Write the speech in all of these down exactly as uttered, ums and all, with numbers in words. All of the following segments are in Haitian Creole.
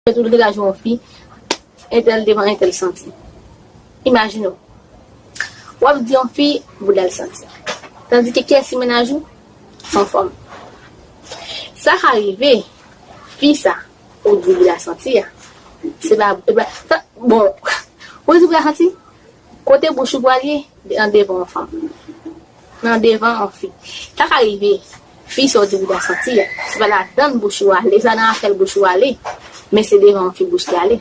Mèt ou degaje yon fi, entèl devan entèl santi. Imajine w. W ap di yon fi, bouda l santi. Tandike kiyès ki mennaj ou? Se yon fanm. Sa ka rive, fi sa, ou di bouda santi a. Se pa, e pa, sa, bon, ou di bouda santi, kote bouch ou pral ye, nan devan yon fanm. Nan devan yon fi. Sa ka rive, fi sa w di bouda santi a, se pa ladan bouch ou ale, se pa nan afè bouch ou ale, men se devan yon fi bouch li ale.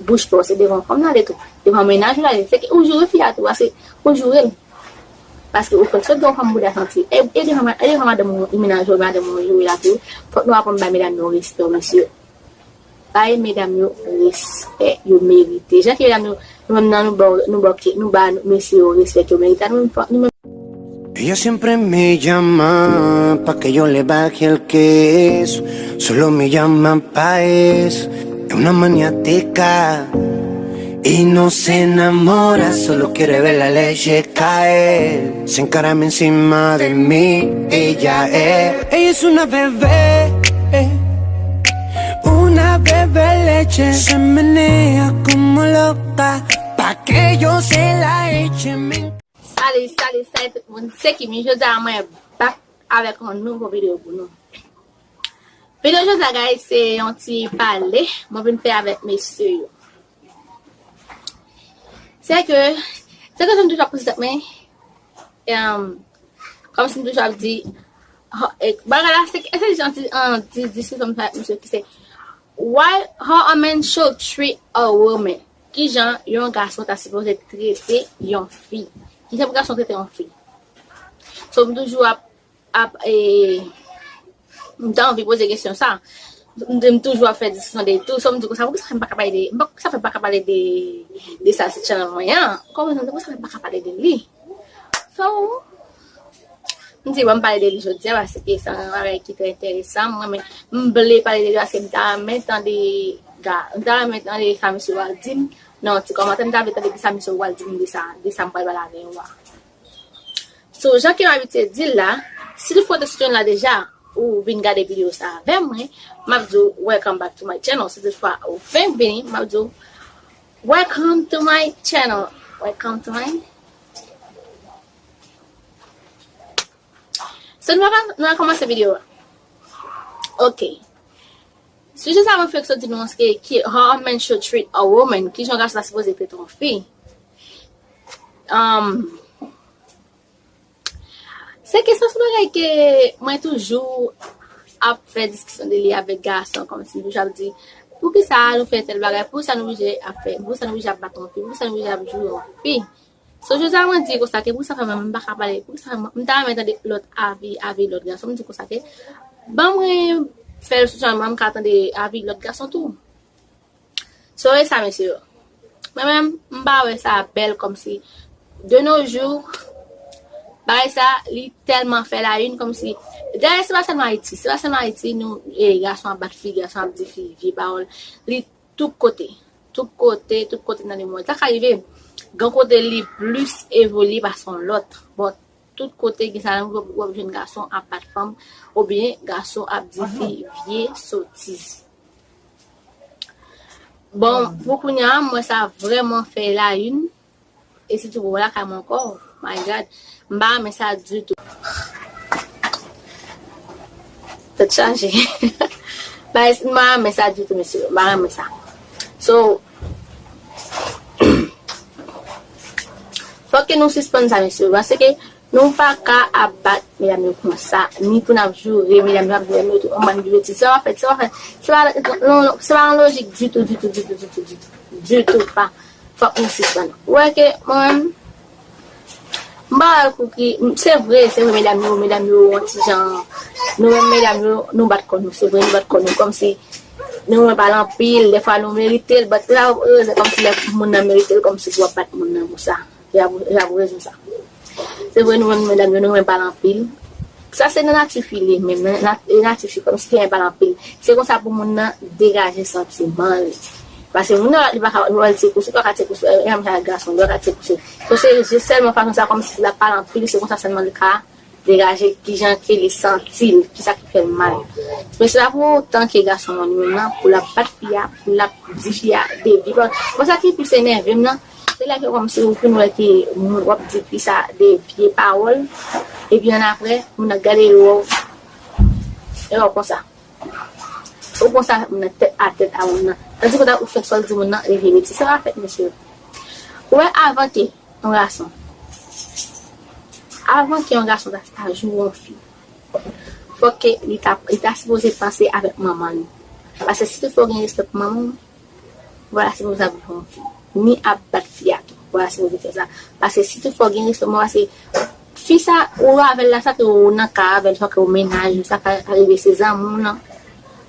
Bouch pa w, se devan yon fanm li ale tou. Devan mennaj ou li ale. Se ke ou joure fi a tou, paske ou joure l. Paske ou fèk sot gen yon fanm bouda santi. E, e devan, e devan madanm ou, mennaj ou, madanm ou joure la tou. Fòk nou aprann bay medam yo respè, mesye. Bay medam yo respè yo merite. Jan ke medam yo, nou menm nan nou ba, nou ba, nou ba mesye yo respè ke yo merite. Nou menm, nou menm. Ella siempre me llama pa que yo le baje el queso, solo me llama pa eso, es una maniática y no se enamora, solo quiere ver la leche caer, se encarama encima de mí, ella es, ella es una bebé, eh. Una bebé leche se menea como loca pa que yo se la eche. Me... Salut, salut, salut tout moun. Se Kimi. Jodi a mwen back avèk yon nouvo videyo pou nou. Videyo jodi a, guys, se yon ti pale mwen vin fè avèk mesye yo. Se ke, se ke jan m toujou ap prezante mwen, em, kòmsi m toujou ap di, ho-, e, bagay la, se, se jan ti, an, di, diskisyon m fè ak misye ki se, why, how a man should treat a woman? Kijan yon gason ta sipoze trete yon fi? Kijan pou gason trete yon fi? So, m toujou ap, ap, e, m ta anvi poze kesyon sa. M, m toujou ap fè diskisyon de tou. So, m di konsa, poukisa m pa ka pale de, m pa, poukisa m pa ka pale de, de sa sou channel mwen an? Ou konprann? Poukisa m pa ka pale de li? So, m di, bon, m pale de li jodi a, paske se yon bagay ki trè enteresan. Mwen, men, m vle pale de li paske m ta renmen tande, ga-, m ta renmen tande sa misye pral di m nan yon ti kòmantè. M ta vle tande ki sa misye pral di m de sa, de sa m pral pale avè yo a. So, jan ke m abitye di l la, si toutfwa w te sot jwenn la deja, ou vin gade videyo sa avè mwen, m ap di w, welcome back to my channel. Si toutfwa ou fenk vini, m ap di w, welcome to my channel. Welcome to my... So, nou va, nou va kòmanse videyo a. Ok. Sijè sa mwen fèk sot di nou an, se ke, ki, how a man should treat a woman. Kijan yon gason ta sipoze trete yon fi. Um, se kesyon, se bagay ke mwen toujou ap fè diskisyon de li avèk gason, kòmsi m toujou ap di, poukisa nou fè tèl bagay, poukisa nou oblije ap fè, poukisa nou oblije ap bat yon fi, poukisa nou oblije ap joure yon fi. So, jodi a mwen di konsa ke poukisa fè mwen, m pa ka pale, poukisa fè mwen, m ta renmen tande lòt avi, avi lòt gason. M di konsa ke, ban mwen fè l sou chanèl mwen, m ka tande avi lòt gason tou. So, e sa, mesye yo. Mwen menm, m pa wè sa bèl kòmsi. De nos jours, bagay sa, li tèlman fè la une kòmsi. Dayè, se pa sèlman Ayiti, se pa sèlman Ayiti, nou, e, gason ap bat fi, gason ap di fi vye pawòl. Li tout kote. Tout kote, tout kote nan lemonn. Sa ka rive, gen kote li plis evolye pase yon lòt. Bon, tout kote gen sa, w ap, w ap jwenn gason ap bat fanm, oubyen gason ap di fi vye sotiz. Bon, pou kounye a, mwen sa vrèman fè la une. E sitou pou lakay mwen ankò. My God. M pa renmen sa ditou. Tèt chaje. Ba, m pa renmen sa ditou, mesye. M pa renmen sa. So, fòk ke nou sispann sa, mesye. Paske nou pa ka ap bat medam yo konsa. Ni pou n ap joure medam yo, ap joure medam yo tou, yon bann de betiz. Sa pa fèt, sa pa fèt. Se pa, non, non, se pa yon lojik ditou, ditou, ditou, ditou, ditou. Ditou pa. Fòk nou sispann. Ou wè ke mwen menm, m pa wè kou ki, se vre, se vre, medam yo, medam yo, yon ti jan, nou menm medam yo, nou bat kò nou, se vre, nou bat kò nou, kòmsi nou renmen pale anpil, dèfwa nou merite l, but la, erezman, kòmsi lè moun nan merite l, kòmsi pou w ap bat moun nan pou sa. Y ap, y ap rezon sa. Se vre, nou menm medam yo, nou renmen pale anpil. Sa se nan nati fi li menm, nan nat-, e nati fi kòmsi ki renmen pale anpil. Se konsa pou moun nan degaje santiman li. Paske moun nan, li pa ka, li pa ka tchekouche, li pa ka tchekouche, e, e, menm jan ak gason, li pa ka tchekouche. So, se, se sèlman fason sa, kòmsi l ap pale anpil, se konsa sèlman li ka degaje kijan ke li santi l, kisa ki fè l mal. Men se pa pou otan ke gason an li menm nan, pou l ap bat fi a, pou l ap di fi a de vye pawòl. Bon, sa ki plis enève m nan, se lè ke kòmsi ou fin wè ke moun w ap di fi sa de vye pawòl, epi annapre, moun nan gade yo, e wè w konsa. Ou konsa, moun nan tèt a tèt a moun nan. Tandiske ou ta ou fè sa w di moun nan, li vye mete. Sa pa fèt, mesye. Ou wè, avan ke yon gason, avan ke yon gason ta, ta joure yon fi, fòk ke li ta, li ta sipoze panse avèk manman li. Paske si tout fò gen respè pou manman w, vwala, se pou sa pou fè yon fi. Ni ap bat fi a tou. Vwala, se pou fè sa. Paske si tout fò gen respè, mwen, paske fi sa, ou avè l la, sa ke ou nan ka avè l, sa ke ou mennaj, sa ka rive se zanmi w nan.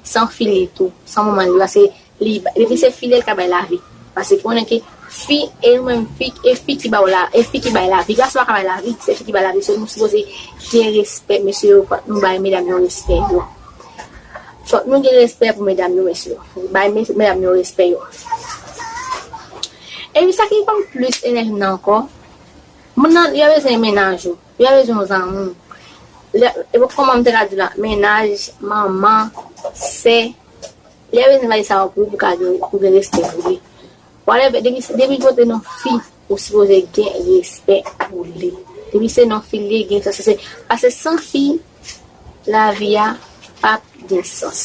Se yon fi li tou, se yon manman li, paske li, depi se fi li, l ka bay lavi. Paske konnen ke fi, e nou menm fi, e fi ki ba w la, e fi ki bay lavi. Gason pa ka bay lavi, se fi ki bay lavi. So, nou sipoze gen respè, mesye yo, fòk nou bay medam yo respè yo. Fòk nou gen respè pou medam yo, mesye yo. Bay mes- medam yo respè yo. Epi sa ki ban m plis enèji nan ankò, moun nan, yo bezwen mennaj ou. Yo bezwen yon zanmi w. Lè, e kòman m te ka di la, mennaj, manman, sè, yo bezwen bay sa yo pou ou, pou ka gen, pou gen respè pou li. Whatever, depi, depi kote nan fi, ou sipoze gen respè pou li. Depi se nan fi li gen sa, se, se, paske san fi, lavi a p ap gen sans.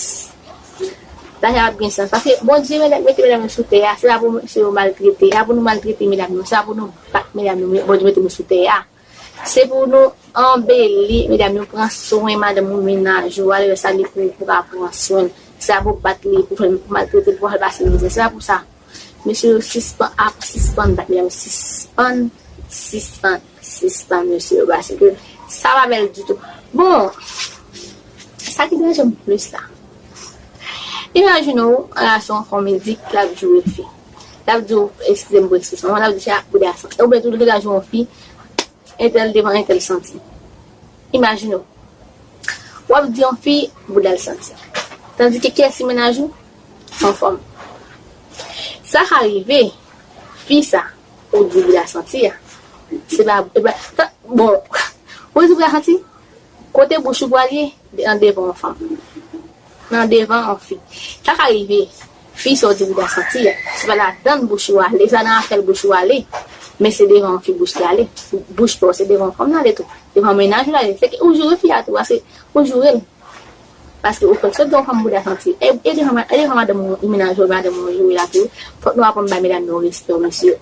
Lavi a p ap gen sans. Paske Bondye mete, mete medam yo sou tè a, se pa pou mesye yo maltrete, se pa pou nou maltrete medam yo, se pa pou nou bat medam yo, Bondye mete nou sou tè a. Se pou nou anbeli medam yo, pran swen madanm ou, mennaj ou, alè sa li pou, pou ka pran swen l. Se pa pou bat li, pou fè l, pou maltrete l, pou fè l pase mizè. Se pa pou sa. Mesye yo sispann ap, sispann bat medam yo, sispann, sispann, sispann, mesye yo, paske sa pa bèl ditou. Bon, sa ki deranje m plis la, imajine w, yon gason fè w mizik, l ap joure fi. L ap di w, eskize m pou ekspresyon an, l ap di fi a bouda santi. Oubyen tou, li te ka joure yon fi, entèl devan entèl santi. Imajine w. W ap di yon fi, bouda l santi. Tandike kiyès ki mennaj ou? Se yon fanm. Sa ka rive, fi sa, ou di bouda santi a. Se pa, e pa, ta- bon, ou di bouda santi, kote bouch ou pral ye, nan devan yon fanm. Nan devan yon fi. Sa ka rive, fi sa w di bouda santi a, se pa ladan l bouch ou ale, se pa nan afè l bouch ou ale, men se devan yon fi bouch li ale. Bouch pa w, se devan yon fanm li ale tou. Devan mennaj ou li ale. Se ke ou joure fi a tou, paske ou joure l. Paske ou fè sot di yon fanm bouda santi. E, e devan, e devan madanm ou, mennaj ou, madanm ou joure la tou. Fòk nou aprann bay medam yo respè, mesye.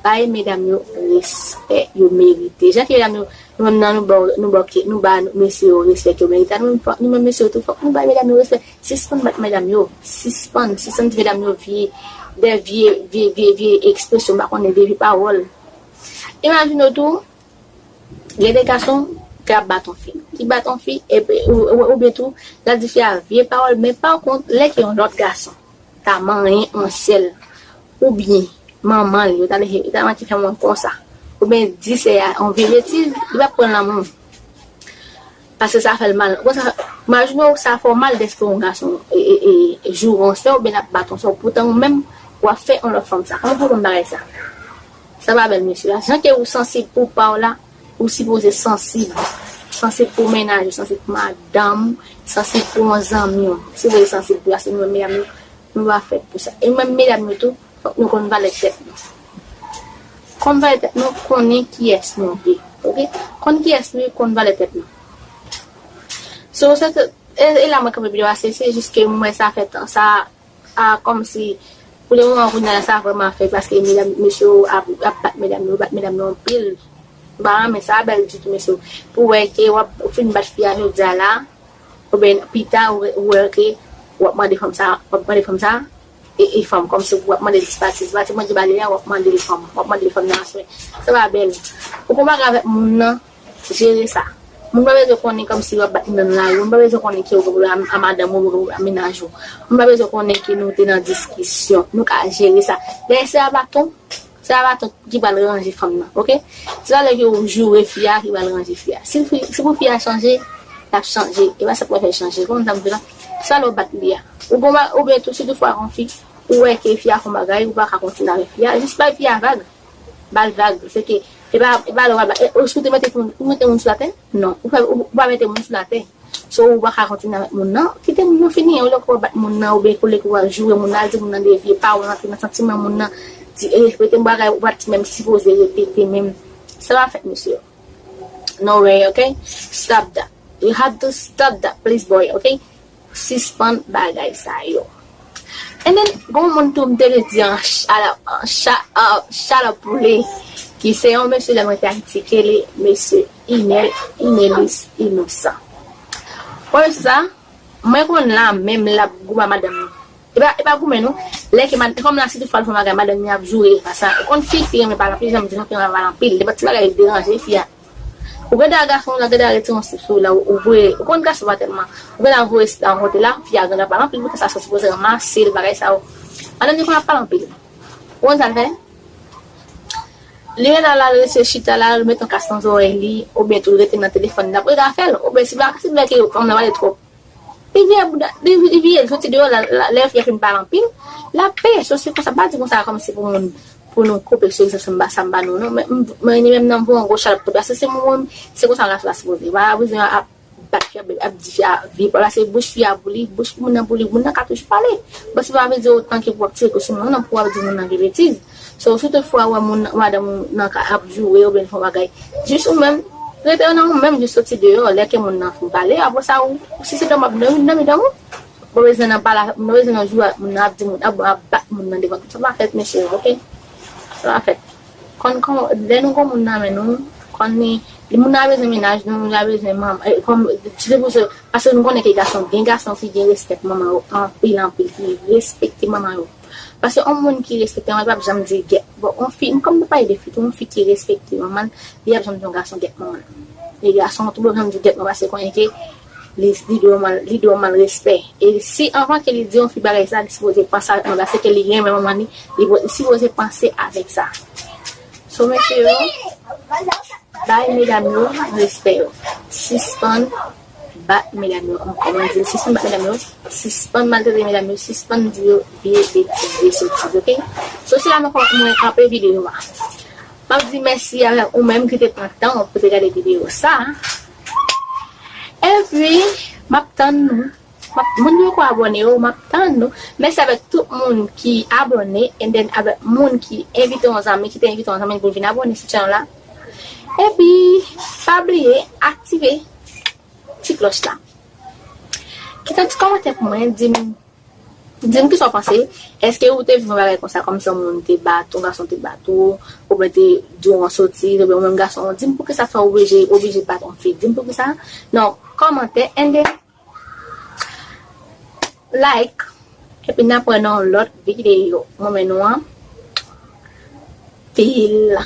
Bay medam yo respè yo merite. Jan ke medam yo, nou menm nan nou ba, nou ba, nou ba mesye yo respè ke yo merite. Nou menm, nou menm mesye yo tou, fòk nou bay medam yo respè. Sispann bat medam yo. Sispann, sispann di medam yo vye, de vye, vye, vye, vye ekspresyon, m pa konnen, vye, vye pawòl. Imajine w tou, gen de gason ki ap bat yon fi. Ki bat yon fi, epi, ou, ou, oubyen tou, l ap di fi a vye pawòl, men pa kont, lè ke yon lòt gason ta manyen yon sè l, oubyen manman l, yo ta leve, yo ta manke fè moun konsa, oubyen di sè a yon vye betiz, li p ap pran l nan men w. Paske sa fè l mal. Ou konn sa, imajine w sa fè w mal dèske yon gason e, e, e, joure yon sè w oubyen l ap bat yon sè w. Poutan ou menm, w ap fè yon lòt fanm sa. Kòman pou w konn bagay sa? Sa pa bèl, mesye. Jan ke ou sansib pou pa w la, ou sipoze sansib. Sansib pou mennaj ou, sansib pou madanm ou, sansib pou yon zanmi w. Ou sipoze sansib pou sa. Se nou menm medam yo, nou pa fèt pou sa. E menm medam yo tou, fòk nou konn valè tèt nou. Konn valè tèt nou, konnen kiyès nou ye. Oke? Konn kiyès nou ye, konn valè tèt nou. So, se te, e, e la mwen kanpe videyo a, se, se jis ke mwen sa fè tan, sa, a, kòmsi, pou le moman, kounye a, sa vrèman fè, paske medam, mesye yo ap, ap bat medam yo, bat medam yo anpil. M pa renmen sa, bèl ditou, mesye. Pou wè ke w ap, ou fin bat fi a jodi a la, oubyen pita, ou, ou wè ke w ap mande fanm sa, w ap mande fanm sa, e, e fanm, kòmsi w ap mande l ti pati, ti pati, mande bale a, w ap mande l fanm, w ap mande l fanm nan aswè. Sa pa bèl. Ou konn bagay avèk moun nan, jere sa. Moun pa bezwen konnen kòmsi w ap bat moun nan nan lari, moun pa bezwen konnen ke w gen pwoblèm a, a madanm ou, ou gen pwoblèm a mennaj ou. Moun pa bezwen konnen ke nou te nan diskisyon, nou ka jere sa. Dayè se a baton, se a baton ki pral ranje fanm nan, oke? Se pa lè ke w joure fi a ki pral ranje fi a. Si fi, si pou fi a chanje, l ap chanje. E pa sa k pral fè l chanje. Kòman sa m di la? Se pa lè w bat li a. Ou gon ba, oubyen tou, si toutfwa yon fi, ou wè ke fi a fè yon bagay, ou pa ka kontinye avèk fi a, jis bay fi a vag. Ba l vag. Se ke E pa, e pa lè w al bat, e, ou, si w te mete moun, ou mete moun sou latè? Non, ou pa, ou, ou pa mete moun sou latè. So, ou pa ka kontinye avèk moun nan, kite moun nan fini, olye ke w ap bat moun nan, oubyen olye ke w ap joure moun nan, al di moun nan de vye pawòl, rantre nan santiman moun nan, di, e, repete m bagay, ou pa t menm sipoze repete menm. Sa pa fèt, mesye. No way, ok? Stop that. You have to stop that, please, boy, ok? Sispann bagay sa yo. And then, gon moun tou m te vle di an ch-, ala, an cha-, an chalòp pou li, ki se yon mesye lè mwen te Ayiti, ke li mesye Inel, Inelis Inosan. Bon, mesye sa, mwen konn la menm l ap goumen a madanm li. E pa, e pa goumen non. Lè ke mad-, kòm la, si toutfwa l fè yon bagay, madanm li ap joure, pase ou konn fi, fi renmen pale anpil, janm di non, fi renmen pale anpil. Depi ti bagay deranje fi a. Ou gen dwa gason la, gen dwa retire yon slip sou ou la, ou, ou voye. Ou konn gason pa tèlman. Ou gen dwa voye slip la yon kote la, fi a gen dwa pale anpil, poutèt sa, sa sipoze ranmase l, bagay sa yo. Madanm li konn ap pale anpil. Ou konn sa l fè? Li gen dwa l al rete chita la, l met yon kas nan zòrèy li, oubyen tou l rete nan telefòn li, l ap rete afè l. Oubyen si pa, si l wè ke fanm nan pale twòp, li vire bouda, li, li vire, l soti deyò, la, la, lè fi a fin pale anpil, l ap peye. So, se konsa, m pa di konsa kòm se pou moun, pou nou koupe sou egzanp sa m ba, sa m ba nou, non. Men, m, men, li menm nan m voye yon gwo chalòp pou li, paske se moun, se konsa gason la sipoze. Pa bezwen ap bat fi a, ap di fi a vye pawòl, paske bouch fi a pou li, bouch moun nan pou li, moun nan ka toujou pale. Bon, se pa vle di otan ke pou w ap tire kou sou moun nan, pou w ap di moun nan vye betiz. So, si toutfwa ou wè moun, madanm ou nan ka ap joure oubyen fè yon bagay, jis ou menm, rete nan ou menm, jis soti deyò, lè ke moun nan fin pale, apre sa, ou, si se dòmi w ap dòmi, dòmi, dòmi. Ou pa bezwen nan pale, ou pa bezwen nan joure ak moun nan, ap di moun, ap, ap bat moun nan devan tout. Sa pa fèt, mesye, ok? Sa pa fèt. Konn, konn, lè nou gon moun nan men nou, konn ni, moun nan bezwen mennaj nou, nou bezwen manman, e, kòm, se pou se, paske nou konnen ke gason, gen gason ki gen respè pou manman yo, anpil, anpil, ki respekte manman yo. Paske yon moun ki respekte manman, li p ap janm di gèt. Bon, yon fi, m kòm nou pale de fi tou, yon fi ki respekte manman l, li p ap janm di yon gason gèt manman l. E gason tou p ap janm di gèt manman, paske konnen ke li, li dwe manman, li dwe manman l respè. E si anvan ke li di yon fi bagay sa, li sipoze panse avèk manman, paske li renmen manman li, li po-, li sipoze panse avèk sa. So, mesye yo, bay medam yo respè yo. Sispann bat medam yo ankò. Mwen di, sispann bat medam yo, sispann maltrete medam yo, sispann di yo vye betiz, vye sotiz, ok? So, se la mwen, mwen kanpe videyo a. M ap di mèsi avèk ou menm ki te pran tan pou te gade videyo sa. Epi, m ap tann nou. M ap, moun ki poko abòne yo, m ap tann nou. Mèsi avèk tout moun ki abòne, and then avèk moun ki envite yon zanmi, ki te envite yon zanmi pou l vin abòne sou channel la. Epi, pa bliye aktive ti klòch la. Kite yon ti kòmantè pou mwen, di m, di m kisa w panse. Èske ou te viv yon bagay konsa, kòmsi yon moun te bat ou, yon gason te bat ou, oubyen te di w yon sotiz, oubyen ou menm gason, di m poukisa fè w oblije, oblije bat yon fi. Di m poukisa. Non, kòmantè, and then like, epi n ap wè nan yon lòt videyo. Mwen men nou an pil.